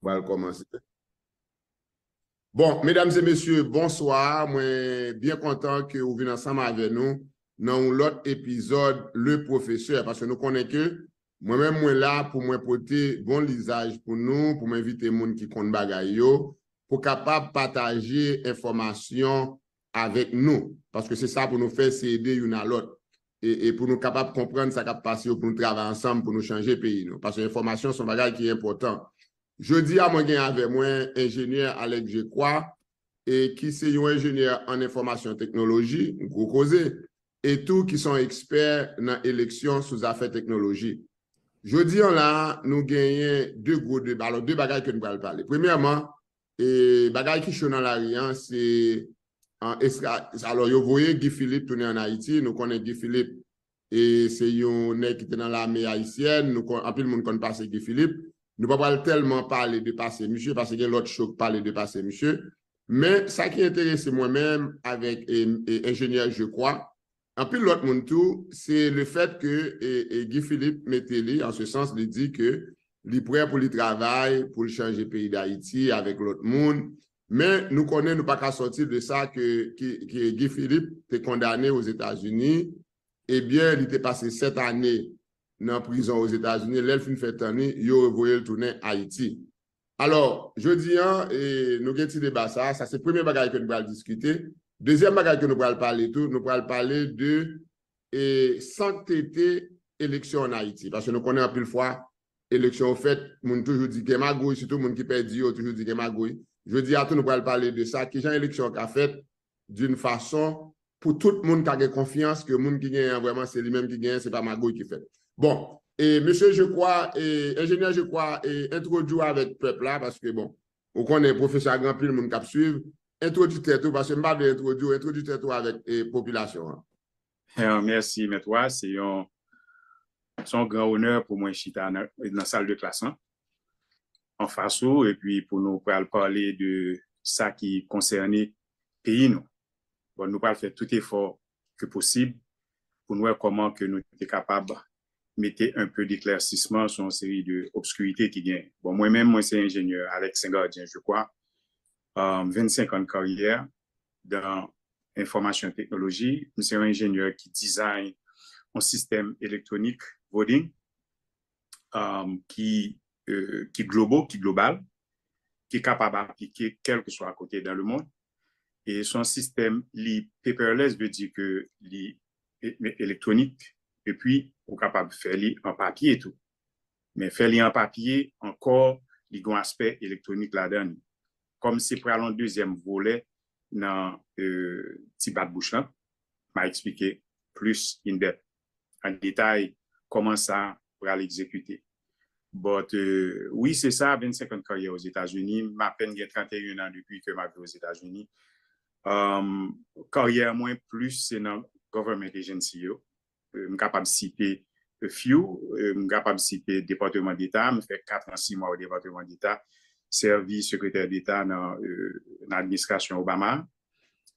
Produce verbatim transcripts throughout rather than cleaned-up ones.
Pral kòmanse. Bon, medam e mesye, bonswa. Mwen byen kontan ke ou vin ansanm avè nou nan yon lòt epizòd Le Professeur, paske nou konnen ke mwen menm mwen la pou mwen pote bon lizaj pou nou, pou mwen envite moun ki konn bagay yo, pou kapab pataje enfòmasyon avèk nou. Paske se sa pou nou fè, se ede youn a lòt. E, e pou nou kapab konprann sa k ap pase yo, pou nou travay ansanm, pou nou chanje peyi nou. Paske enfòmasyon se yon bagay ki enpòtan. Jodi a, mwen gen avè mwen enjenyè Alex Jecrois, e ki se yon enjenyè an enfòmasyon teknoloji, gwo koze, e tou ki se yon ekspè nan eleksyon sou zafè teknoloji. Jodi an la, nou genyen de gwo deba. Alò, de bagay ke nou pral pale. Premyèman, e bagay ki cho nan lari an, se an estra, alò, yo voye Guy Philippe tounen ann Ayiti. Nou konnen Guy Philippe, e se yon nèg ki te nan lame ayisyèn. Nou kon, anpil moun konn pase Guy Philippe. Nou pa pral tèlman pale de pase misye, paske gen lòt cho k pale de pase misye. Men sa ki enterese mwen menm avèk e, e, enjenyè Jecrois, anpil lòt moun tou, se le fèt ke e, e Guy Philippe mete li, an se sans, li di ke li prè pou li travay, pou l chanje peyi Dayiti avèk lòt moun. Men nou konnen nou pa ka sòti de sa ke, ke, ke Guy Philippe te kondane Ozetazini. Ebyen, li te pase sèt ane nan prizon Ozetazini. Lè l fin fè tan li, yo voye l tounen Ayiti. Alò, jodi an, e, nou gen ti deba sa, sa se premye bagay ke nou pral diskite. Dezyèm bagay ke nou pral pale tou, nou pral pale de e, sanktete eleksyon ann Ayiti. Paske nou konnen anpil fwa, eleksyon yo fèt, moun toujou di gen magouy, sitou moun ki pèdi yo toujou di gen magouy. Jodi a tou, nou pral pale de sa, kijan eleksyon an ka fèt d'une façon pou tout moun ka gen konfyans ke moun ki genyen an vrèman se li menm ki genyen, se pa magouy ki fèt. Bon, e mesye Jecrois, e enjenyè Jecrois, e entwodui w avèk pèp la, paske bon, ou konnen pwofesè a gen anpil moun k ap swiv, entwodui tèt ou, paske m pa vle entwodui w, entwodui tèt ou avèk e, popilasyon an. Eh, Mèsi, Mèt Wa. Se yon, se yon gran onè pou mwen chita nan, nan sal de klas lan, anfas ou, epi pou nou pral pale de sa ki konsène peyi nou. Bon, nou pral fè tout efò ke posib pou nou wè kòman ke nou te kapab mete un peu d'éclaircissement sur une série de obscurité ki gen. Bon, mwen menm, mwen se enjenyè Alex Saint-Gardien, je crois. Um, vennsenk an de karyè dan enfòmasyon teknoloji. M se yon enjenyè ki design yon sistèm elektwonik voting um, ki, uh, ki globo, ki global, ki kapab aplike kèlkeswa kote dan le mond. E se yon sistèm, li paperless, vle di ke li e, e, elektwonik, epi ou kapab fè li an papye tou. Men fè li an papye, ankò, li gen yon aspè elektwonik ladan li. Kòm se pral yon dezyèm volè nan e, ti bat bouch lan, m a eksplike plis in depth, an detay, kòman sa pral egzekite. But, uh, wi, se sa, vennsenk an de karyè Ozetazini, m apèn gen tranteyen an depi ke m arive Ozetazini. Um, karyè mwen plis se nan government agency yo. M kapab site a few, m kapab site Depatman Deta, m fè kat an sis mwa o Depatman Deta, sèvi sekretè deta nan, nan administrasyon Obama.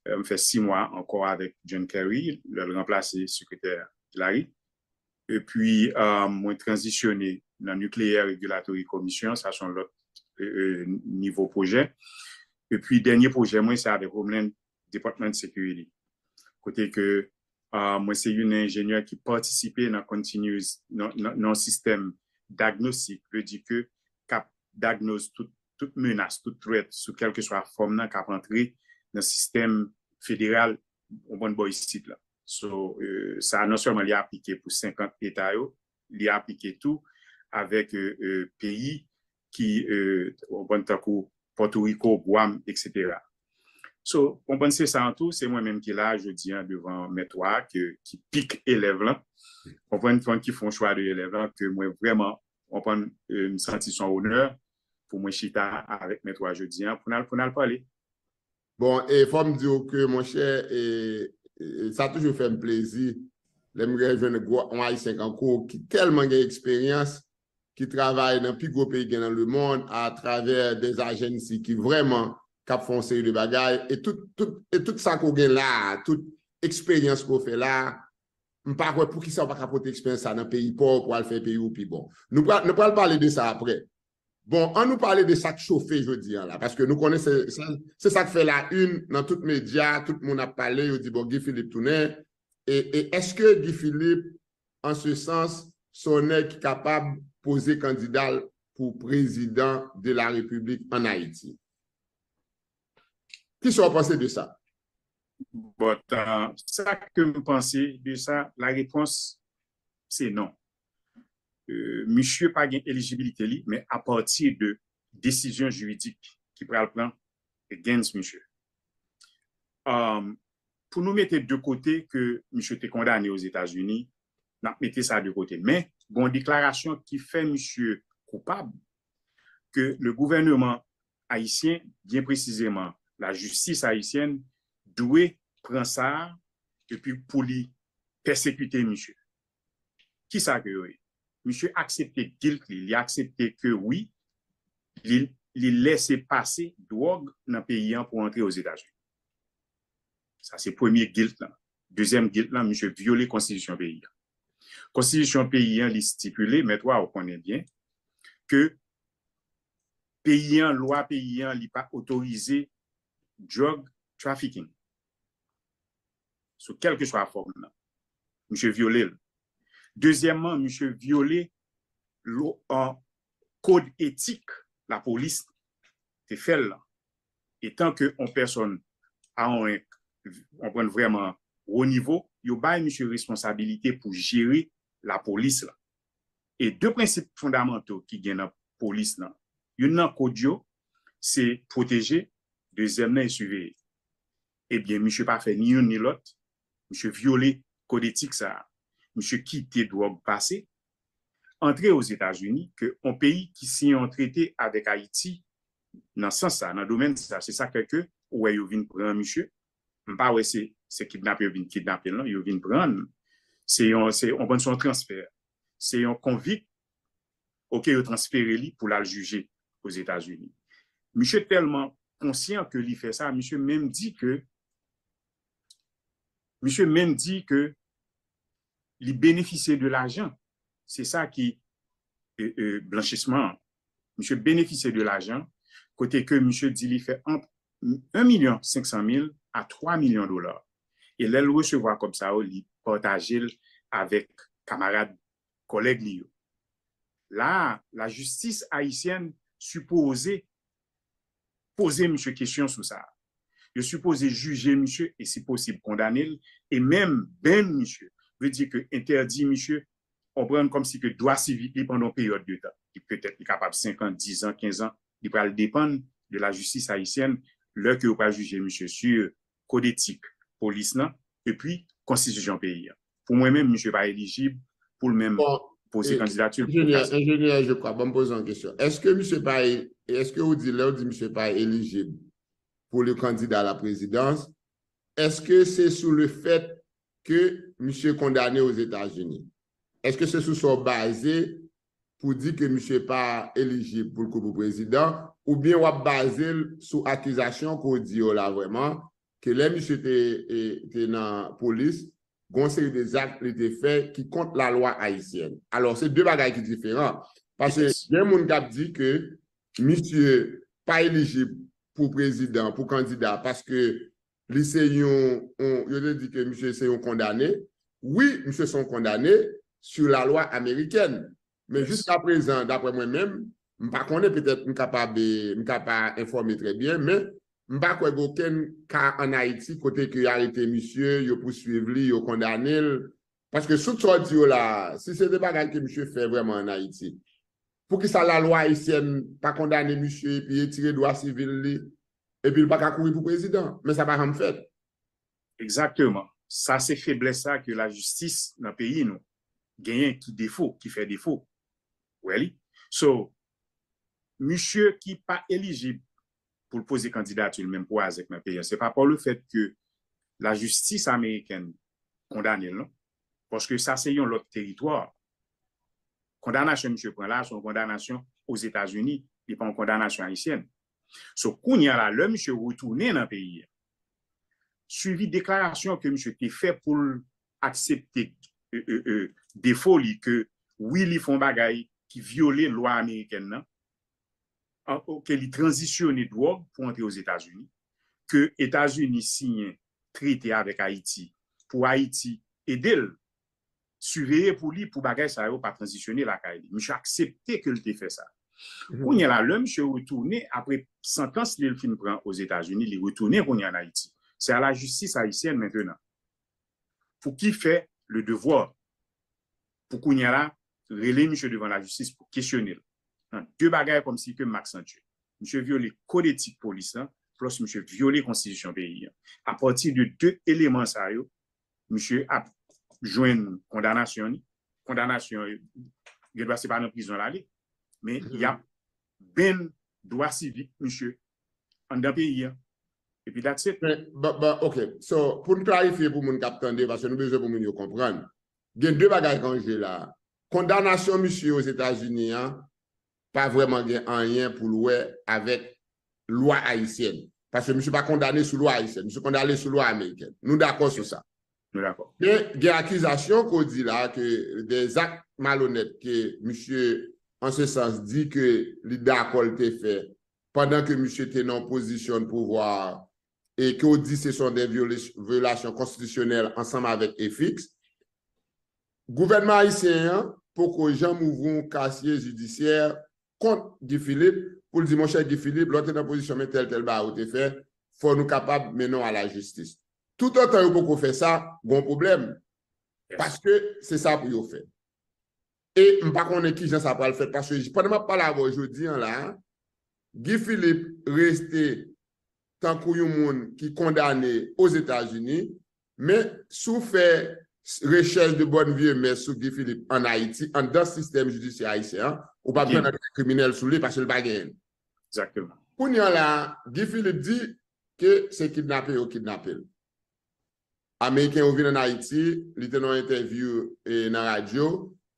M fè sis mwa ankò avèk John Kerry, lè l ranplase sekretè Hillary. Epi, mwen tranzisyone nan Nuclear Regulatory Commission, sa se yon lòt nivo pwojè. Epi, dènye pwojè mwen, se avèk Homeland Department Security. Kote ke uh, mwen se youn nan enjenyè ki patisipe nan continuous, nan, nan, nan sistèm diagnostic, vle di ke k ap diagnose tout, tout menas, tout threat sou kèlkeswa fòm nan k ap antre nan sistèm federal, ou konprann, bò isit la. So, uh, sa non sèlman li aplike pou senkant eta yo, li aplike tou avèk uh, uh, peyi ki, uh, ou konprann, tankou Pòtoriko, Gwam, etsetera. So, konprann se sa an tou, se mwen menm ki la jodi an devan mèt wa, ki, ki pik elèv lan. Konprann, fò n ki fè yon chwa de elèv lan, ke mwen vrèman, konprann, m santi se yon onè pou mwen chita avèk mèt wa jodi an, pou n al, pou n al pale. Bon, e fò m di w ke, monchè, e, e, sa toujou fè m plezi lè m rejwenn gwo, yon Ayisyen kankou w ki tèlman gen eksperyans, ki travay nan pi gwo peyi gen nan lemonn atravè de ajansi ki vrèman k ap fè yon seri de bagay, e tout, tout, e tout sa ke w gen la a, tout eksperyans ke w fè la a, m pa kwè poukisa w pa ka pote eksperyans sa nan peyi pa w pou al fè peyi w pi bon. Nou pral, nou pral pale de sa aprè. Bon, an nou pale de sa k chofe jodi a la, paske nou konnen se, se, se sa k fè la une nan tout medya, tout moun ap pale, yo di, bon, Guy Philippe tounen. E, e èske Guy Philippe, an se sans, se yon nèg ki kapab poze kandida l pou prezidan de la Repiblik an Ayiti? Kisa w panse de sa? Bon, uh, sa ke m panse de sa, la repons se non. Uh, misye pa gen elijibilite li, men apati de desizyon jiridik ki pral pran against misye. Um, pou nou mete de kote ke misye te kondane Ozetazini, n ap mete sa de kote. Men, bon deklarasyon ki fè misye koupab, ke le gouvèneman ayisyen, byen presizeman lajistis ayisyèn, dwe pran sa epi pou li pèsekite misye. Kisa ke yo ye? Misye aksepte guilt li, li aksepte ke wi, li, li lese pase dwòg nan peyi an pou antre Ozetazini. Sa se premye guilt lan. Dezyèm guilt lan, misye vyole konstitisyon peyi an. Konstitisyon peyi an, li stipile, mèt wa ou konnen byen, ke peyi an, lwa peyi an, li pa otorize drug trafficking. Sou kèlkeswa fòm nan. Misye vyole l. Dezyèmman, misye vyole lo, an, kod etik lapolis te fè l lan. Etan ke yon pèsòn a yon rank, yon prann vrèman wo nivo, yo bay misye responsabilite pou jere lapolis lan. E de prensip fondamanto ki gen nan polis lan, youn nan kod yo, se pwoteje, dezyèm nan e siveye. Ebyen, misye pa fè ni youn ni lòt, misye vyole kod etik sa a. Misye kite dwòg pase, antre Ozetazini, ke yon peyi ki siyen yon trete avèk Ayiti, nan sans sa, nan domèn sa, se sa k fè ke ou wè yo vin pran misye. M pa wè se, se kidnape yo vin kidnape l, non, yo vin pran l. Se yon, se yon, konprann, se yon transfè. Se yon konvik, oke, yo transfere li pou l al jije Ozetazini. Misye tèlman konsyan ke li fè sa, misye menm di ke, misye menm di ke li benefisye de lajan. Se sa ki, e, e, blanchisman an. Misye benefisye de lajan, kote ke misye di li fè ant un milyon senk san mil a twa milyon dola. E lè l resevwa kòb sa yo, li pataje l avèk kamarad, kòlèg li yo. La, lajistis ayisyèn sipoze poze misye kesyon sou sa. Yo sipoze jije misye e si posib kondane l e menm ban misye. Vle di ke entèdi misye, konprann, kòmsi ke dwa sivik li pandan yon peryòd de tan. Li petèt li kapab senk an, dis an, kenz an, li pral depann de lajistis ayisyèn lè ke yo pral jije misye sou kod etik polis lan epi konstitisyon peyi an. Pou mwen menm, misye pa elijib pou l menm poze kandidati l pou Enjenyè, enjenyè, je crois, ban m poze yon kesyon. Èske misye pa, èske ou di, lè ou di misye pa elijib pou li kandida a la prezidans, èske se sou le fèt ke misye kondane Ozetazini? Èske se sou sa w baze pou di ke misye pa elijib pou l koup pou prezidan, oubyen w ap baze l sou akizasyon ke w di yo la vrèman, ke lè misye te, e, te nan polis, gen yon seri de zak li te fè ki kont lalwa ayisyèn. Alò, se de bagay ki diferan. Paske gen moun k ap di ke misye pa elijib pou prezidan, pou kandida, paske li se yon, yon, yo te di ke misye se yon kondane. Wi, misye se yon kondane sou lalwa amerikèn. Men jiska prezan, daprè mwen menm, m pa konnen, petèt m kapab, e, m ka pa enfòme trè byen, men m pa kwè gen okenn ka ann Ayiti kote ke yo arete misye, yo pouswiv li, yo kondane l. Paske sou sa w di yo la, si se de bagay ke misye fè vrèman ann Ayiti, poukisa lalwa ayisyèn pa kondane misye epi retire dwa sivil li, epi l pa ka kouri pou prezidan? Men sa pa janm fèt. Egzakteman. Sa se feblès sa ke lajistis nan peyi nou genyen ki defo, ki fè defo. Ou wè li? So, misye ki pa elijib pou l poze kandidati l menm pou azèk nan peyi an, se pa pa le fèt ke lajistis amerikèn kondane l, non. Paske sa se yon lòt teritwa. Kondanasyon misye pran la, se yon kondanasyon Ozetazini, li pa yon kondanasyon ayisyèn. So, kounye a la, lè misye retounen nan peyi a, swivi deklarasyon ke misye te fè pou l aksepte, e, e, e, defo li, ke wi, li fè yon bagay ki vyole lwa amerikèn nan, an- ke li tranzisyone dwòg pou antre Ozetazini, ke Etazini siyen trete avèk Ayiti pou Ayiti ede l siveye pou li pou bagay sa yo pa tranzisyone lakay li. Misye aksepte ke l te fè sa. Kounye a la, lè misye retounen, apre santans li l fin pran Ozetazini, li retounen kounye a an Ayiti. Se a lajistis ayisyèn mentenan pou ki fè le devwa pou kounye a la rele misye devan lajistis pou kesyone l. Nan de bagay kòmsi ke m aksantye. Misye vyole kod etik polis lan, plòs misye vyole konstitisyon peyi an. Apati de de eleman sa yo, misye ap jwenn kondanasyon li. Kondanasyon, gen dwa se pa nan prizon l ale, men y ap benn dwa sivik misye anndan peyi an. Epi that's it. Men, ba, ba, ok. So, pou n klarifye pou moun k ap tande, paske nou bezwen pou moun yo konprann. Gen de bagay k an je la. Kondanasyon misye Ozetazini an pa vrèman gen anyen pou l wè avèk lwa ayisyèn. Paske misye pa kondane sou lwa ayisyèn, misye kondane sou lwa amerikèn. Nou dakò sou sa. Nou dakò. Gen, gen akizasyon ke w di la ke de zak malonèt ke misye, an se sans, di ke li dakò l te fè pandan ke misye te nan pozisyon de pouvwa e ke w di se son de vyolasyon konstitisyonèl ansanm avèk EFIX, gouvènman ayisyen an poko janm ouvri yon kasye jidisyè kont Guy Philippe pou l di, monchè Guy Philippe, lè w te nan pozisyon, men tèl tèl bagay ou te fè, fò nou kapab mennen w a lajistis. Toutotan yo poko fè sa, gon pwoblèm. Paske se sa pou yo fè. E m pa konnen kijan sa pral fèt, paske pandan m ap pale avè w jodi an la, Guy Philippe rete tankou yon moun ki kondane Ozetazini, men si w fè rechèch de bonne vieille mère sou Guy Philippe ann Ayiti, anndan sistèm jidisyè ayisyen an, ou p ap jwenn anken kriminèl sou li paske l pa genyen. Egzakteman. Kounye a la, Guy Philippe di ke se kidnape yo kidnape l. Ameriken yo vin ann Ayiti, li te nan yon entèvyou e, nan radyo,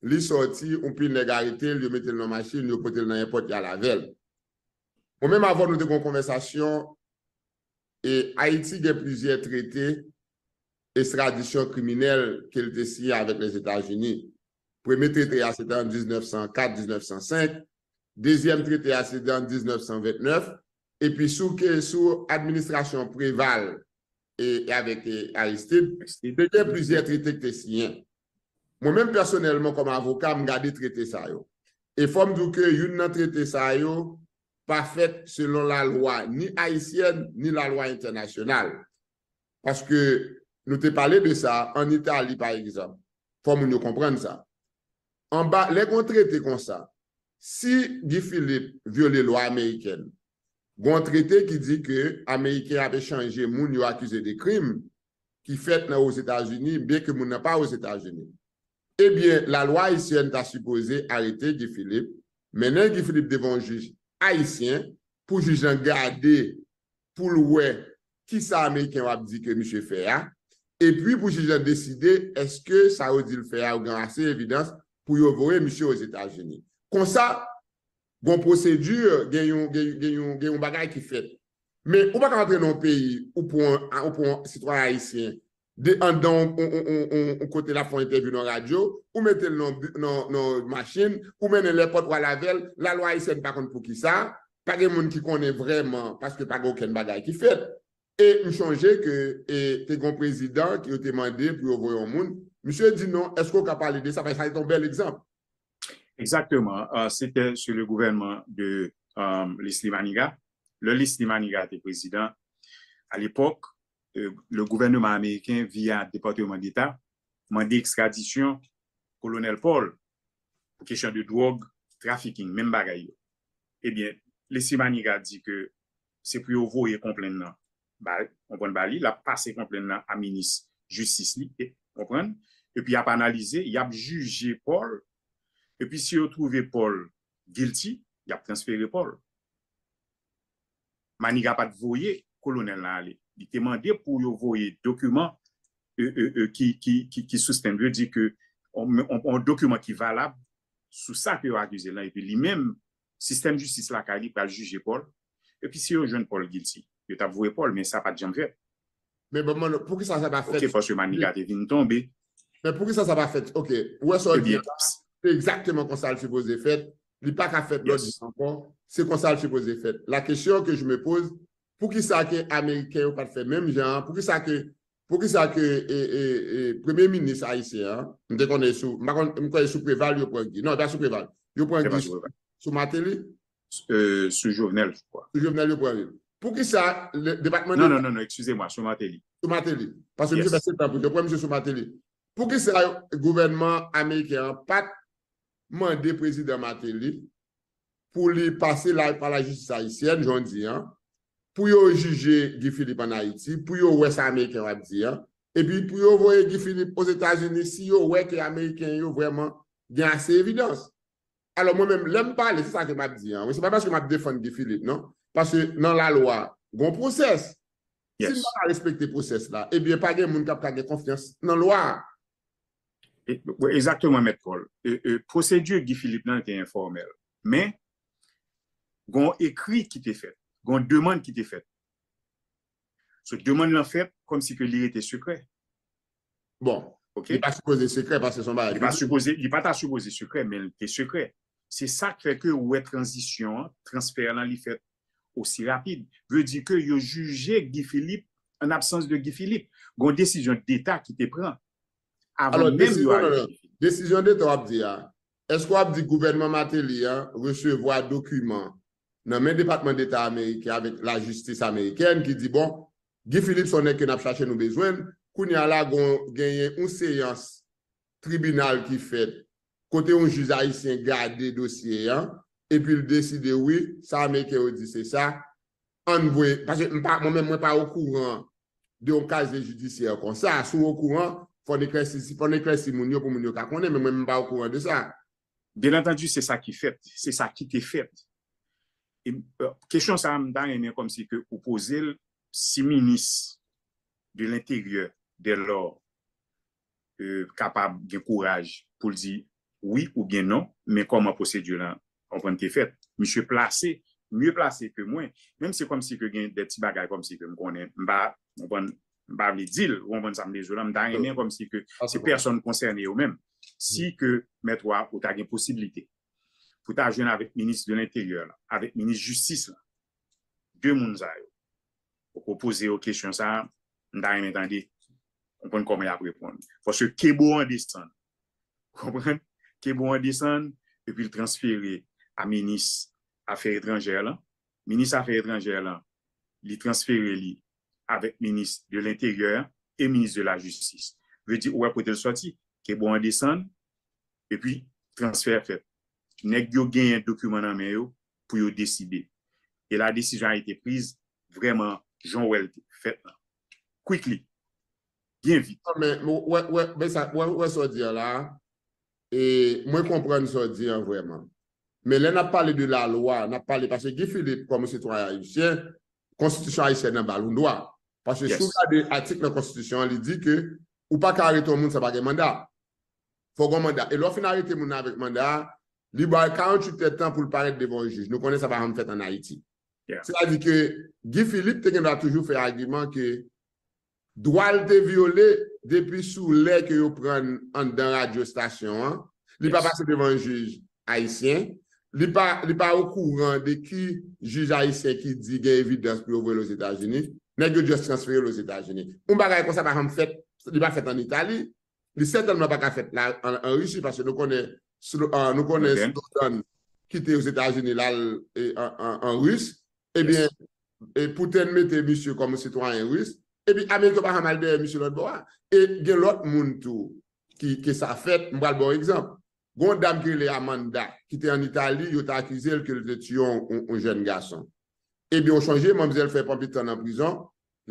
li sòti, yon pil nèg arete l, yo mete l nan machin, yo pote l nan èpòt, y al avè l. Mwen menm avè w nou te gen yon konvèsasyon, e Ayiti gen plizyè trete estradisyon kriminèl ke l te siyen avèk Lèzetazini. Premye trete a se te an diznèf san kat, diznèf san senk, dezyèm trete a se te an diznèf san vennèf, epi sou ke sou administrasyon Preval e, e avèk e, Aristide, te gen plizyè trete ki te siyen. Mwen menm pèsonèlman kòm avoka, m gade trete sa yo. E fò m di w ke youn nan trete sa yo pa fèt selon lalwa ni ayisyèn ni lalwa entènasyonal. Paske nou te pale de sa ann Itali pa egzanp. Fò moun yo konprann sa. Anba, lè gen yon trete konsa, si Guy Philippe vyole lwa amerikèn, gen yon trete ki di ke Ameriken ap echanje moun yo akize de krim ki fèt nan Ozetazini, byenke moun nan pa Ozetazini. Ebyen, lalwa ayisyèn ta sipoze arete Guy Philippe, mennen Guy Philippe devan yon jij ayisyen pou jij lan gade pou l wè kisa Ameriken yo ap di ke misye fè a, epi pou jij lan deside èske sa yo di l fè a yo gen ase evidans pou yo voye misye Ozetazini. Konsa, gon pwosedi, gen yon, gen, gen yon, gen yon bagay ki fèt. Men ou pa ka antre nan yon peyi, ou pran, ou pran sitwayen ayisyen, de, anndan yon, yon, yon, yon, yon kote l ap fè yon entèvyou nan radyo, ou mete l nan, nan, nan machin, ou mennen l èpòt, w al avè l, lalwa ayisyèn pa konn poukisa, pa gen moun ki konnen vrèman, paske pa gen okenn bagay ki fèt. E m chonje ke e, te gen yon prezidan ki yo te mande pou yo voye yon moun. Misye di non, èske w ka pale de sa? Paske sa se te yon bèl egzanp. Exactement. Euh, c'était sous le gouvernement de euh, Leslie Manigat. Lè Leslie Manigat te prezidan, à l'époque, euh, le gouvernement américain, via Département d'État, mande ekstradisyon Kolonèl Paul pou kesyon de dwòg, trafficking, menm bagay yo. Ebyen, Leslie Manigat di ke se pou yo voye konplenn nan ba, konprann ba li, l ap pase konplenn nan a minis jistis li, e, konprann? Epi y ap analize, y ap jije Paul, epi si yo twouve Paul guilty, y ap transfere Paul. Manigat pa t voye kolonèl la ale. Li te mande pou yo voye dokiman e, e, e, ki, ki, ki, ki sou stand, vle di ke on, on, on dokiman ki valab sou sa ke yo akize l lan, epi li menm, sistèm jistis lakay li pral jije Paul, epi si yo jwenn Paul guilty, yo t ap voye Paul, men sa pa t janm fèt. Men bon, mwen, poukisa sa pa fèt? Ok, paske Manigat te vin tonbe. Men poukisa sa pa fèt? Ok, ou wè sa w di an la, se egzakteman konsa l sipoze fèt. Li pa ka fèt lòt jan ankò. Se konsa l sipoze fèt. La question que je me pose, poukisa ke Ameriken yo pa t fè menm jan an? Poukisa ke, poukisa ke e, e, e, premye minis ayisyen an, m te konnen sou, m pa konn, m kwè sou Preval yo pran Guy. Non, e pa sou Preval. Yo pran Guy sou, sou Martelly? Euh, sou Jovenel, je crois. Sou Jovenel yo pran li. Poukisa le depatman Non, non, non, non, excusez-moi, sou Martelly. Sou Martelly. Paske misye fè sèt an prizon, yo pran misye sou Martelly. Poukisa gouvènman ameriken an pa t mande prezidan Martelly pou li pase la, pa lajistis ayisyèn, jan w di an, pou yo jije Guy Philippe ann Ayiti, pou yo wè sa ameriken yo ap di an, epi pou yo voye Guy Philippe Ozetazini si yo wè ke ameriken yo vrèman gen ase evidans. Alò, mwen menm, lè m pale, se sa ke m ap di an. Wi, se pa paske m ap defann Guy Philippe, non. Paske nan lalwa, gon pwosès. Si n pa ka respekte pwosès la, ebyen, pa gen moun k ap ka gen konfyans nan lwa a. Egzakteman, Mèt Paul. Pwosedi Guy Philippe nan te enfòmèl. Men, gon ekri ki te fèt. Gon demann ki te fèt. So, demann lan fèt kòmsi ke li rete sekrè. Bon, li pa sipoze sekrè paske se yon bagay piblik. Li pa ta sipoze sekrè, men li te sekrè. Se sa k fè ke ou wè tranzisyon an, transfè lan, li fèt osi rapid. Vle di ke yo jije Guy Philippe an absans de Guy Philippe. Gon desizyon deta ki te pran avan menm yo arive. Desizyon deta w ap di a, èske w ap di gouvènman Martelly an resevwa dokiman nan men Depatman Deta ameriken avèk lajistis amerikèn ki di, bon, Guy Philippe se yon nèg ke n ap chache, nou bezwen l. Kounye a la, genyen yon seyans tribinal ki fèt kote yon jij ayisyen gade dosye an, epi l deside, wi, sa ameriken yo di se sa, ann voye. Paske mwen menm, mwen pa okouran de yon kazye jidisyè konsa. Si w okouran, fò n eklèsi, fò n eklèsi moun yo pou moun yo ka konnen, men mwen menm m pa okouran de sa. Byen antandi, se sa ki fèt, se sa ki te fèt. E kesyon sa a, m ta renmen kòmsi ke ou poze l, si minis de lenteryè, dèlò, kapab gen kouraj pou l di wi oubyen non, men kòman pwosedi lan, w konprann, te fèt. Misye plase, mye plase ke mwen, menm si kòmsi ke gen de ti bagay kòmsi ke m konnen, m pa, w konprann, m pa vle di l, w konprann sa m vle di w la, m ta renmen kòmsi ke se pèsòn konsène yo menm. Si ke mèt wa ou ta gen posiblite pou ta jwenn avèk minis de lenteryè la, avèk minis jistis la, de moun sa yo, ou poze yo kesyon sa a, m ta renmen tande, konprann kòman y ap reponn. Paske Kebo an desann, konprann, Kebo an desann, epi l transfere a minis afè etranjè lan. Minis afè etranjè lan, li transfere li avèk minis de lenteryè e minis de lajistis. Vle di, ou wè kote l sòti, Kebo an desann, epi transfè fèt. Nèg yo genyen dokiman nan men yo pou yo deside. E la décision a été prise vrèman jan w wè l te fèt lan. Quickly. Byen vit. Non, men, wè, wè, wè sa, wè, wè sa w di an la, e mwen konprann sa w di an vrèman. Men lè n ap pale de lalwa, n ap pale, paske Guy Philippe, kòm yon sitwayen ayisyen, konstitisyon ayisyèn nan ba l yon dwa. Paske si w gade atik nan konstitisyon an, li di ke ou pa ka arete yon moun san pa gen manda. Fò gen yon manda. E lè w fin arete moun nan avèk manda a, li ba w karanntuit è tan pou l parèt devan yon jij. Nou konnen sa pa janm fèt ann Ayiti. Sètadi ke Guy Philippe te gen dwa toujou fè agiman ke dwa l te vyole depi sou lè ke yo pran l anndan radyo estasyon an. Li pa pase devan yon jij ayisyen. Li pa, li pa okouran de ki jij ayisyen ki di gen evidans pou yo voye l Ozetazini. Nèg yo just transfere l Ozetazini. Yon bagay konsa pa janm fèt, li pa fèt ann Itali. Li sètènman pa ka fèt la ann, ann Risi, paske nou konnen, nou konnen Slogan kite Ozetazini, l al ann, ann, ann Ris. Ebyen, e Putin mete misye kòm sitwayen ris, epi Ameriken pa janm al dèyè misye lòt bò a. E gen lòt moun tou ki, ke sa fèt, m pral ba w egzanp. Gon dam ki rele Amanda, ki te ann Itali, yo te akize l ke l te tiye yon, yon, yon jèn gason. Ebyen, ou sonje, manmzèl fè anpil tan nan prizon.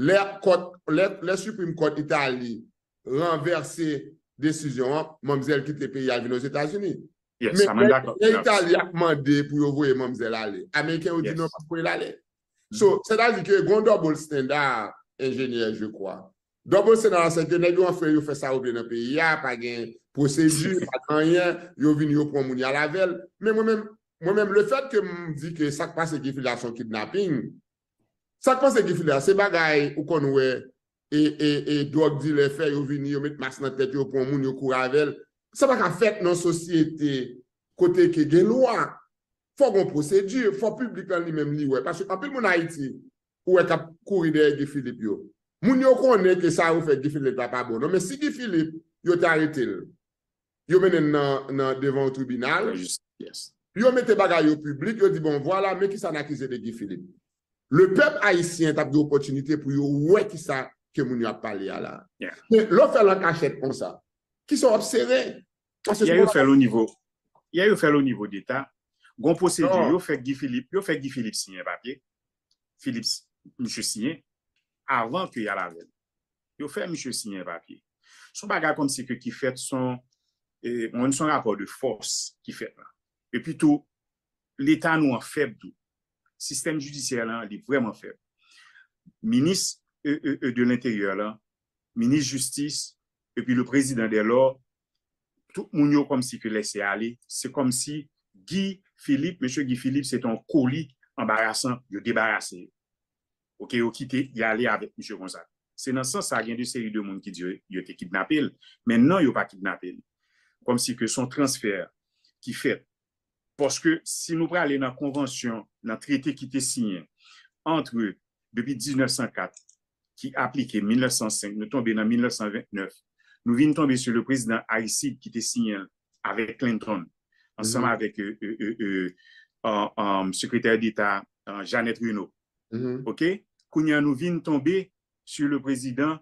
Lè kòt, lè, lè Supreme Court Itali ranvèse desizyon an, manmzèl kite peyi a, l vin Ozetazini. Men lè, lè Itali ap mande pou yo voye manmzèl ale, Ameriken yo di non, pa voye l ale. So, sètadi ke gon double standard, enjenyè, je crois. Double standard, se ke nèg yo anfle, yo fè sa yo vle nan peyi a, pa gen pwosedi, pa gen anyen, yo vin, yo pran moun, y al avè l. Men mwen menm, mwen menm, lefèt ke m di ke sa k pase Guy Philippe la se yon kidnaping, sa k pase Guy Philippe la, se bagay ou konn wè, e, e, e dwòg dilè fè, yo vini, yo met mas nan tèt yo, pran moun, yo kouri avè l. Sa pa ka fèt nan sosyete kote ke gen lwa. Fò gen yon pwosedi, fò piblik lan li menm li wè. Paske anpil moun Ayiti, ou wè k ap kouri dèyè Guy Philippe yo. Moun yo konnen ke sa yo fè Guy Philippe la pa bon. Non, men si Guy Philippe, yo te arete l, yo mennen l nan, nan devan yon tribinal, yo mete bagay yo piblik, yo di, bon, vwala, men kisa n akize de Guy Philippe. Le pèp ayisyen t ap gen opòtinite pou yo wè kisa ke moun yo ap pale a la. Men lè w fè l an kachèt konsa, kisa w ap sere? Paske se yon bagay. Yè yo fè l o nivo deta. Gon pwosedi, yo fè Guy Philippe, yo fè Guy Philippe siyen papye. Philippe, misye siyen avan ke y al avè l. Yo fè misye siyen papye. Se yon bagay kòmsi ke ki fèt, se yon, e, se yon rapò de fòs ki fèt la. Epi tou, Leta nou an fèb tou. Sistèm jidisyè lan, li vrèman fèb. Minis e, e, e, de lenteryè lan, minis jistis, epi le prezidan Delò, tout moun yo kòmsi ke lese ale, se kòmsi Guy Philippe, mesye Guy Philippe, se te yon koli anbarasan, yo debarase yo. Oke, yo kite, y ale avèk misye konsa. Se nan sans sa, gen de seri de moun ki di yo, yo te kidnape l, men non, yo pa kidnape l. Kòmsi ke se yon transfè ki fèt. Paske si nou prale nan konvansyon, nan trete ki te siyen antre depi diznèf san kat, ki aplike mil nèf san senk, nou tonbe nan mil nèf san vennèf, nou vin tonbe sou le prezidan Aristide ki te siyen l avèk Clinton, ansanm avèk, e, e, e, e, an, an, sekretè deta, an, Jeannette Renaud. Oke? Kounye a nou vin tonbe sou le prezidan,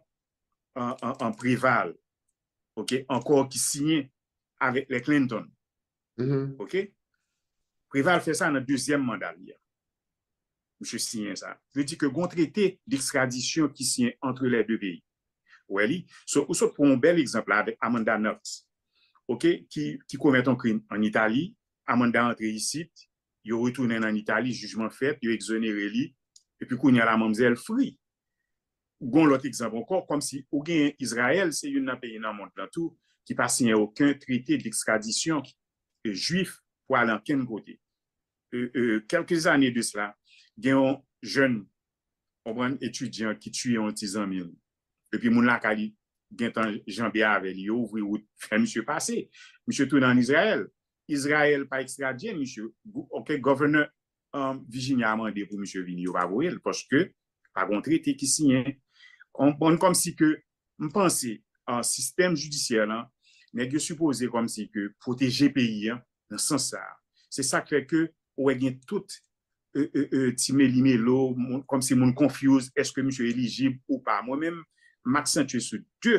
an, an, an, Préval, oke, ankò ki siyen avèk lè Clinton. Oke? Préval fè sa nan dezyèm manda li a. Misye siyen sa. Vle di ke gon trete dekstradisyon ki siyen antre lè de peyi. Ou wè li? So, ou sot pran yon bèl egzanp la avèk Amanda Knox, oke, ki, ki komèt yon krim an Itali, Amanda antre isit, yo retounen l an Itali, jijman fèt, yo egzonere li, epi kounye a la manmzèl fri. Gon lòt egzanp ankò, kòmsi ou genyen Izrayèl, se youn nan peyi nan mond lan tou, ki pa siyen okenn trete dekstradisyon, e, jwif pou ale ankenn kote. E, e, kèlke zane de sela, gen yon jèn, konprann, etidyan ki tiye yon ti zanmi l. Epi moun lakay li gentan janbe avè li, yo ouvri wout, fè misye pase. Misye tounen ann Izrayèl. Izrayèl pa ekstradye misye. Gou-, oke, governor, um, Virginia a mande pou misye vini, yo pa voye l, paske pa gon trete ki siyen. Konprann kòmsi ke m panse, uh, sistèm jidisyè lan, nèg yo sipoze kòmsi ke pwoteje peyi an nan sans sa a. Se sa k fè ke ou wè gen tout, e, e, e, ti melimelo, moun, kòmsi moun confuse, èske misye elijib ou pa. Mwen menm, m aksantye sou de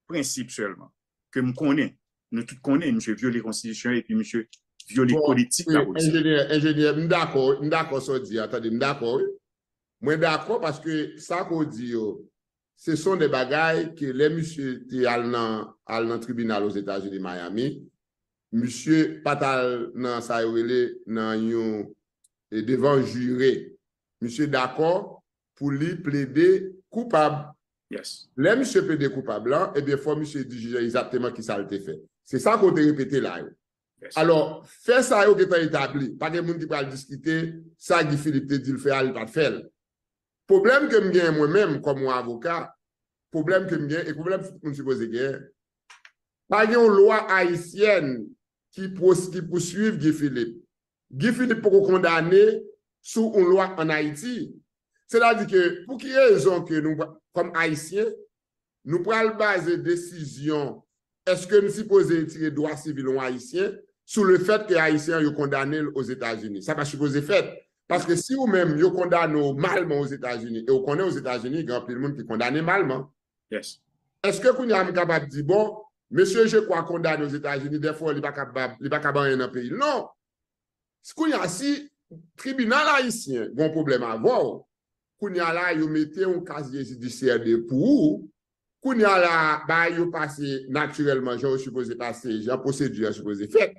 prensip sèlman, ke m konnen, nou tout konnen, misye vyole konstitisyon epi misye vyole politik lapolis. Enjenyè, enjenyè, m dakò, m dakò sa w di a, tande, m dakò, wi. Mwen dakò paske sa ke w di yo, se son de bagay ke lè misye te al nan, al nan tribinal Ozetazini, Miami, misye pa t al nan sa yo rele nan yon, e, devan jire. Misye dakò pou li plede koupab. Lè misye plede koupab lan, ebyen, fò misye di jij lan egzakteman kisa l te fè. Se sa ke w te repete la yo. Alò, fè sa yo gentan etabli. Pa gen moun ki pral diskite sa Guy Philippe te di l fè a, li pa t fè l. Pwoblèm ke m genyen mwen menm kòm yon avoka, pwoblèm ke m genyen, e pwoblèm tout moun sipoze genyen, pa gen yon lwa ayisyèn ki pwos-, ki pouswiv Guy Philippe. Guy Philippe poko kondane sou yon lwa ann Ayiti. Sètadi ke, pou ki rezon ke nou, kòm Ayisyen, nou pral baze desizyon, èske n sipoze retire dwa sivil yon Ayisyen sou lefèt ke Ayisyen an yo kondane l Ozetazini? Sa pa sipoze fèt. Paske si ou menm yo kondane w malman Ozetazini, e ou konnen Ozetazini gen anpil moun ki kondane malman. Èske kounye a m kapab di, bon, mesye Jekwa kondane Ozetazini, dèfwa li pa kapab, li pa kapab anyen nan peyi l? Non. Si kounye a, si tribinal ayisyen gen yon pwoblèm avè w, kounye a la, yo mete yon kazye jidisyè de pou ou. Kounye a la, bagay yo pase natirèlman, jan yo sipoze pase, jan pwosedi a sipoze fèt.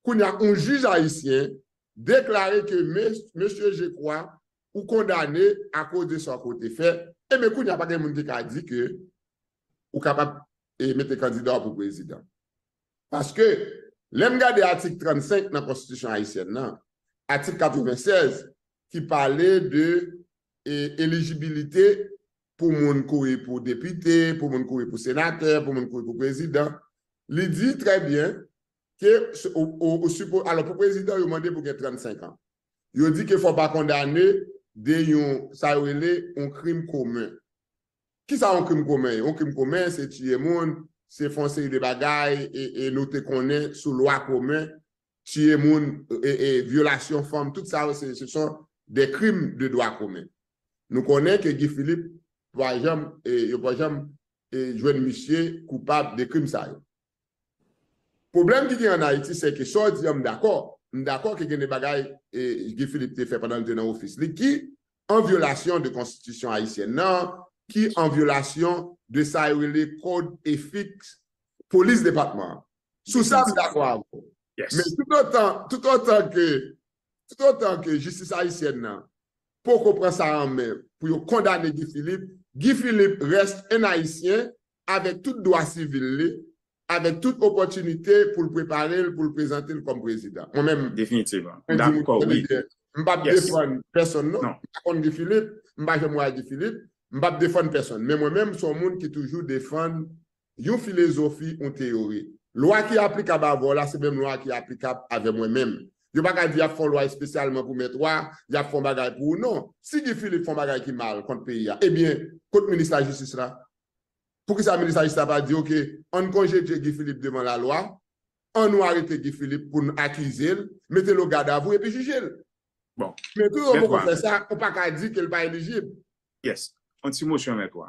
Kounye a, yon jij ayisyen deklare ke mes-, mesye Jekwa, ou kondane akoz de sa ke w te fè. Ebyen, kounye a, pa gen moun ki ka di ke ou kapab, e, mete kandida w pou prezidan. Paske, lè m gade atik trannsenk nan konstitisyon ayisyèn nan, atik katrevennsèz, ki pale de, e, elijibilite pou moun kouri pou depite, pou moun kouri pou senatè, pou moun kouri pou prezidan, li di trè byen ke ou, ou, ou sipo, alò, pou prezidan, yo mande pou gen trannsenk an. Yo di ke fò pa kondane de yon, sa yo rele, yon krim komen. Kisa yon krim komen ye? Yon krim komen, se tiye moun, se fè yon seri de bagay, e, e nou te konnen sou lwa komen, tiye moun, e, e vyolasyon fanm, tout sa yo, se, ce sont des crimes de droit commun. Nou konnen ke Guy Philippe pa janm, e, yo pa janm, e, jwenn misye koupab de krim sa yo. Pwoblèm ki gen an Ayiti, se ke sa w di an, m dakò. M dakò ke gen de bagay, e, Guy Philippe te fè pandan l te nan ofis li ki an vyolasyon de konstitisyon ayisyèn nan, ki an vyolasyon de sa yo rele kòd efik polis depatman an. Sou sa, m dakò avè w. Men toutotan, toutotan ke, toutotan ke jistis ayisyèn nan poko pran sa an men pou yo kondane Guy Philippe, Guy Philippe reste un Haïtien avèk tout dwa sivil li, avèk tout opòtinite pou l prepare l, pou l prezante l kòm prezidan. Mwen menm, definitivman, m dakò, wi. M p ap defann pèsonn, non. M pa konn Guy Philippe, m pa janm wè Guy Philippe, m p ap defann pèsonn. Men mwen menm, se yon moun ki toujou defann yon filozofi, yon teyori. Lwa ki aplikab avè w la, se menm lwa ki aplikab avè mwen menm. Yo pa ka di y ap fè yon lwa espesyalman pou Mèt Wa, y ap fè yon bagay pou ou, non. Si Guy Philippe fè yon bagay ki mal kont peyi a, ebyen, kot minis lajistis la? Poukisa minis lajistis la pa di, oke, ann konjedye Guy Philippe devan lalwa, ann nou arete Guy Philippe pou n akize l, mete l o gadavou epi jije l? Bon. Men tou yo poko fè sa, ou pa ka di ke l pa elijib. Yes. Yon ti mosyon, Mèt Wa.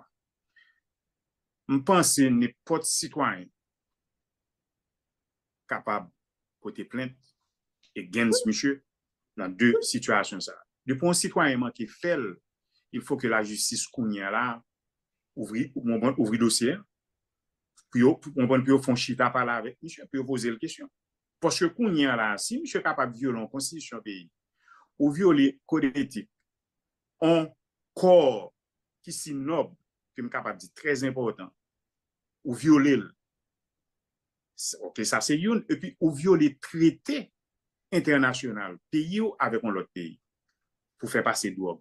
M panse nenpòt sitwayen kapab pote plent against misye nan de sitiyasyon sa. Depi yon sitwayen manke fè l, il faut que la justice kounye a la ouvri, ou konprann, ouvri dosye a pou yo, pou, konprann, pou yo fè yon chita pale avèk misye, pou yo poze l kesyon. Paske kounye a la, si misye kapab vyole yon konstitisyon peyi, ou vyole kòd etik, yon kò ki si nòb, ke m kapab di trè enpòtan, ou vyole l. S-, ok, sa se youn. Epi ou vyole trete entènasyonal peyi w avèk yon lòt peyi pou fè pase dwòg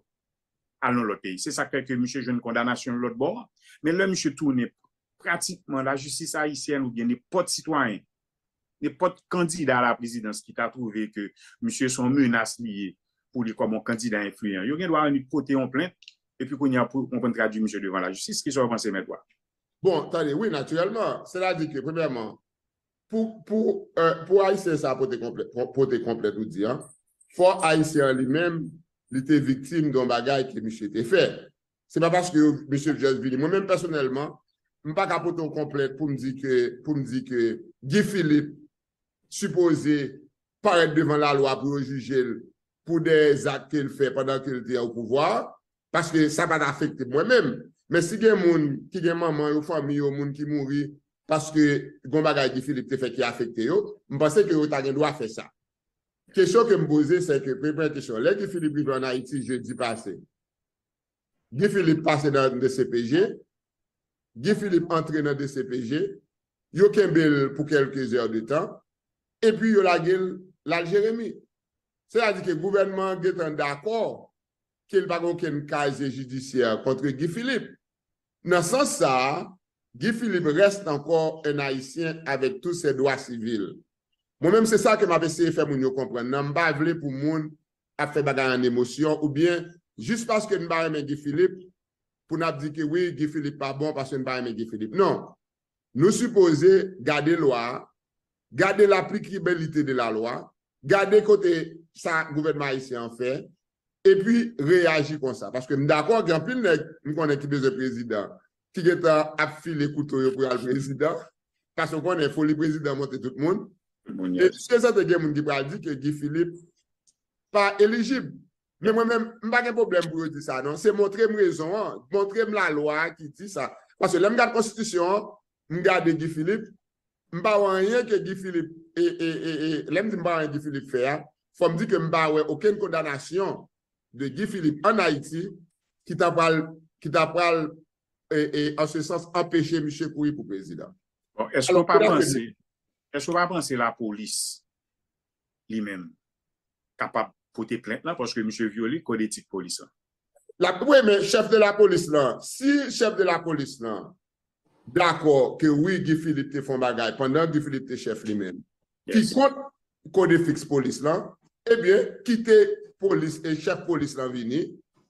al nan lòt peyi. Se sa k fè ke misye jwenn kondanasyon l lòt bò a. Men lè misye tounen, pratikman lajistis ayisyèn oubyen nenpòt sitwayen, nenpòt kandida a la prezidans ki ta twouve ke misye se yon menas li ye pou li kòm yon kandida enfliyan, yo gen dwa annik pote yon plent, epi kounye a pou, pou konn tradui misye devan lajistis. Kisa w panse, Mèt Wa? Bon, tande, wi, natirèlman. Sètadi ke, premyèman, pou, pou, euh, pou Ayisyen sa pote konplè-, pote konplent ou di an, fò Ayisyen an li menm, li te viktim de yon bagay ke misye te fè. Se pa paske yo, mesye Jazz vini. Mwen menm pèsonèlman, m pa ka pote yon konplent pou m di ke, pou m di ke Guy Philippe sipoze parèt devan lalwa pou yo jije l pou dè zak ke l fè pandan ke l te o pouvwa, paske sa pa t afekte mwen menm. Men si gen moun ki gen manman yo, fanmi yo, moun ki mouri paske gon bagay Guy Philippe te fè ki afekte yo, m panse ke yo ta gen dwa fè sa. Kesyon ke m poze, se ke, premyè kesyon, lè Guy Philippe rive ann Ayiti jedi pase, Guy Philippe pase nan D C P J, Guy Philippe antre nan D C P J, yo kenbe l pou kèlke zè de tan, epi yo lage l, l al Jeremi. Sètadi ke gouvènman an gentan dakò ke l pa gen okenn kazye jidisyè kont Guy Philippe. Nan sans sa a, Guy Philippe reste encore un Haïtien avec tous ses droits civils. Mwen menm, se sa ke m ap eseye fè moun yo konprann nan. M pa vle pou moun ap fè bagay an emosyon, oubyen jis paske n pa renmen Guy Philippe, pou n ap di ke wi, Guy Philippe pa bon paske n pa renmen Guy Philippe. Non. Nou sipoze gade lwa a, gade laplikabilite de la lwa, gade kote sa gouvènman ayisyen an fè, epi reyaji konsa. Paske m dakò, gen anpil nèg m konnen ki bezwen prezidan, ki gentan ap file kouto yo pou y al prezidan, paske w konnen foli prezidan monte tout moun. E sèten gen moun ki pral di ke Guy Philippe pa elijib. Men mwen menm, m pa gen pwoblèm pou yo di sa, non. Se montre m rezon an, montre m lalwa a ki di sa. Paske lè m gad konstitisyon an, m gade Guy Philippe, m pa wè anyen ke Guy Philippe, e, e, e, e, lè m di m pa wè anyen Guy Philippe fè a, fò m di ke m pa wè okenn kondanasyon de Guy Philippe ann Ayiti ki ta pral, ki ta pral, e, e, an se sans, anpeche misye kouri pou prezidan. Bon, èske w pa panse, èske w pa panse lapolis li menm kapab pote plent lan paske misye vyole kòd etik polis lan? La, wi, men chèf de lapolis lan, si chèf de lapolis lan dakò ke wi, Guy Philippe te fè yon bagay pandan Guy Philippe te chèf li menm, ki kont kode fiks polis lan, ebyen, kite polis e chèf polis lan vini,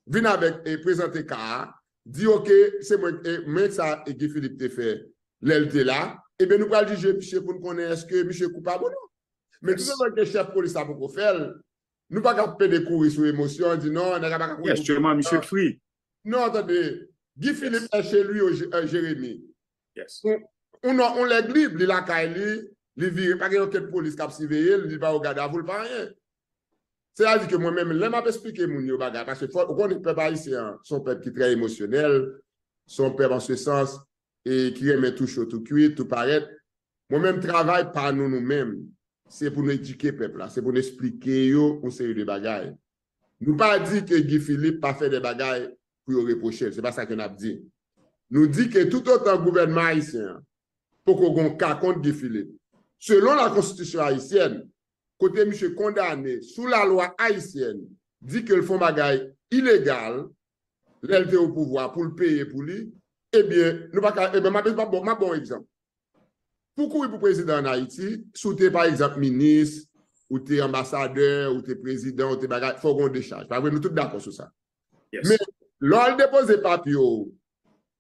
vin avèk e prezante ka a, di, oke, se mwen, e men sa e Guy Philippe te fè lè l te la, ebyen, nou pral jije misye pou n konnen èske misye koupab ou non. Men toutotan ke chèf polis la poko fè l, nou pa ka pede kouri sou emosyon, di non, nèg la pa ka kouri pou prezidan. Non, tande, Guy Philippe est chez lui au Jé- euh, Jérémie. Ou non, on lèg lib, li lakay li, li vire, pa gen okenn polis k ap siveye l, li pa o gadavou, l pa anyen. Sètadi ke mwen menm, lè m ap esplike moun yo bagay, paske fò, ou konnen pèp ayisyen an, se yon pèp ki trè emosyonèl, se yon pèp an se sans, e ki renmen tou cho, tou kwit, tou parèt. Mwen menm, travay pa nou, nou menm, se pou nou edike pèp la, se pou nou esplike yo yon seri de bagay. Nou pa di ke Guy Philippe pa fè de bagay pou yo repwoche l, se pa sa ke n ap di. Nou di ke toutotan gouvènman ayisyen an poko gon ka kont Guy Philippe, selon la konstitisyon ayisyèn, kote misye kondane sou lalwa ayisyèn, di ke l fè yon bagay ilegal lè l te o pouvwa pou l peye pou li, ebyen, nou pa ka, ebyen, m ap, m ap, m ap ba w yon egzanp. Pou kouri pou prezidan ann Ayiti, si w te, pa egzanp, minis, ou te anbasadè, ou te prezidan, ou te bagay, fò w gen yon dechaj. Pa vre, nou tout dakò sou sa. Men, lè w al depoze papye w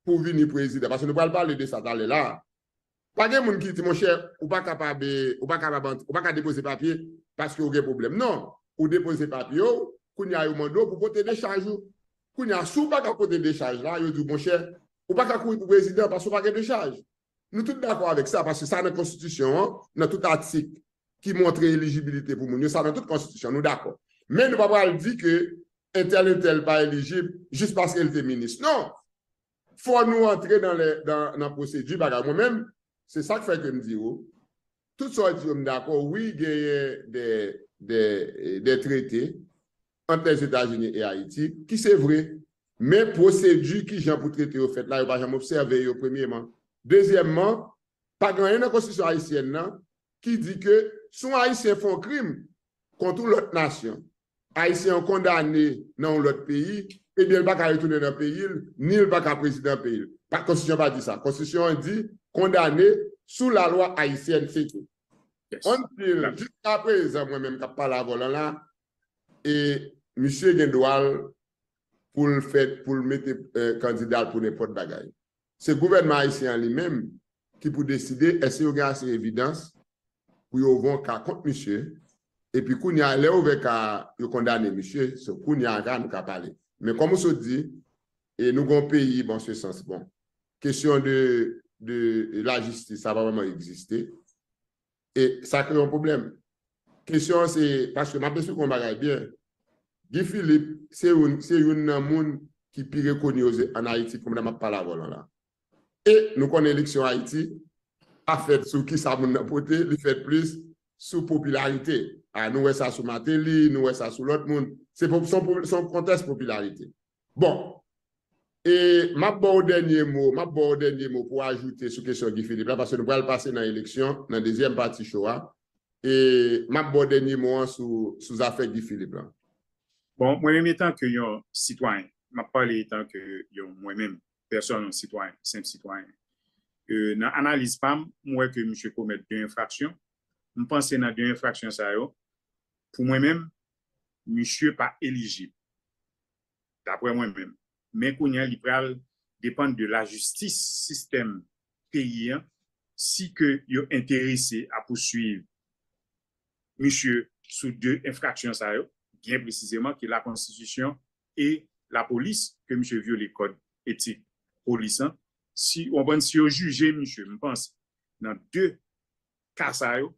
pou w vini prezidan, paske nou pral pale de sa talè la, pa gen moun ki di, monchè, ou pa kapab, ou pa kapab, ou pa ka depoze papye paske w gen pwoblèm. Non, ou depoze papye w, kounye a yo mande w pou pote dechaj ou. Kounye a, si w pa ka pote dechaj la, yo di w, monchè, ou pa ka kouri pou prezidan paske w pa gen dechaj. Nou tout dakò avèk sa, paske sa nan konstitisyon an, nan tout atik ki montre elijibilite pou moun yo, sa nan tout konstitisyon, nou dakò. Men nou pa pral di ke entèl, entèl pa elijib jis paske l te minis. Non! Fò nou antre nan, lè, nan, nan pwosedi bagay. Mwen menm, se sa k fè ke m di w, tout sa w di yo, m dakò, wi, genyen de, de, de trete ant Lèzetazini e Ayiti, ki se vre. Men pwosedi, kijan pou trete yo fèt la, yo pa janm obsève yo, premyeman. Dezyèmman, pa gen anyen nan konstitisyon ayisyèn nan ki di ke si yon Ayisyen fè yon krim kont yon lòt nasyon, Ayisyen an kondane nan yon lòt peyi, ebyen, l pa ka retounen nan peyi l, ni l pa ka prezidan peyi l. Pa, konstitisyon pa di sa. Konstitisyon an di kondane sou lalwa ayisyèn, se tou. Ann di l, jiska prezan, mwen menm k ap pale avè w lan la, e misye gen dwa l pou l fè, pou l mete, eh, kandida l pou nenpòt bagay. Se gouvènman ayisyen an li menm ki pou deside èske yo gen ase evidans pou yo ouvè yon ka kont misye. Epi kounye a, lè yo ouvè ka a, yo kondane misye, se kounye a ka nou ka pale. Men kòm ou sot di, e nou gen yon peyi, bon, se sans, bon, kesyon de, de lajistis, sa pa vrèman egziste. E sa kreye yon pwoblèm. Kesyon an se, paske m ap esplike yon bagay byen. Guy Philippe, se youn, se youn nan moun ki pi rekoni oze ann Ayiti, kòm lè m ap pale avè w lan la. E nou konnen eleksyon Ayiti pa fèt sou kisa moun nan pote, li fèt plis sou popilarite. A, nou wè sa sou Martelly, nou wè sa sou lòt moun. Se po- se yon po- se yon kontès popilarite. Bon, e m ap ba w dènye mo, m ap ba w dènye mo pou w ajoute sou kesyon Guy Philippe la, paske nou pral pase nan eleksyon, nan dezyèm pati show a. E m ap ba w dènye mo an sou, sou zafè Guy Philippe lan. Bon, mwen menm etan ke yon sitwayen, m ap pale etan ke yon mwen menm, pèsòn yon sitwayen, senp sitwayen. E, nan analiz pa m, m wè ke misye komèt de enfraksyon. M panse nan de enfraksyon sa yo, pou mwen menm, misye pa elijib. Daprè mwen menm. Men kounye a, li pral depann de lajistis, sistèm peyi an, si ke yo enterese a pouswiv misye sou de enfraksyon sa yo, byen presizeman ke lakonstitisyon e lapolis, ke misye vyole kòd etik polis lan. Si, w konprann, si yo jije misye, m panse, nan de ka sa yo,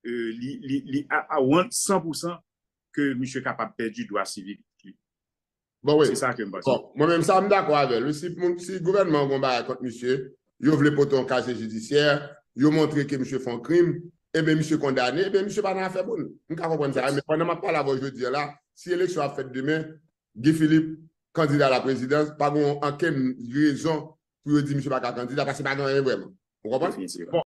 e, li, li, li a, a want san pou san ke misye kapab pèdi dwa sivik li. Bon, wi. Se sa ke m panse. Bon, mwen menm sa, m dakò avè l. Si, si gouvènman an gen yon bagay kont misye, yo vle pote yon kazye jidisyè, yo montre ke misye fè yon krim, ebyen, misye kondane, ebyen, misye pa nan afè moun. M ka konprann sa, men pandan m ap pale avè w jodi a la, si eleksyon ap fèt demen, Guy Philippe, kandida la prezidans, pa gen okenn rezon pou yo di misye pa ka kandida, paske pa gen anyen vrèman. Ou konprann? Bon,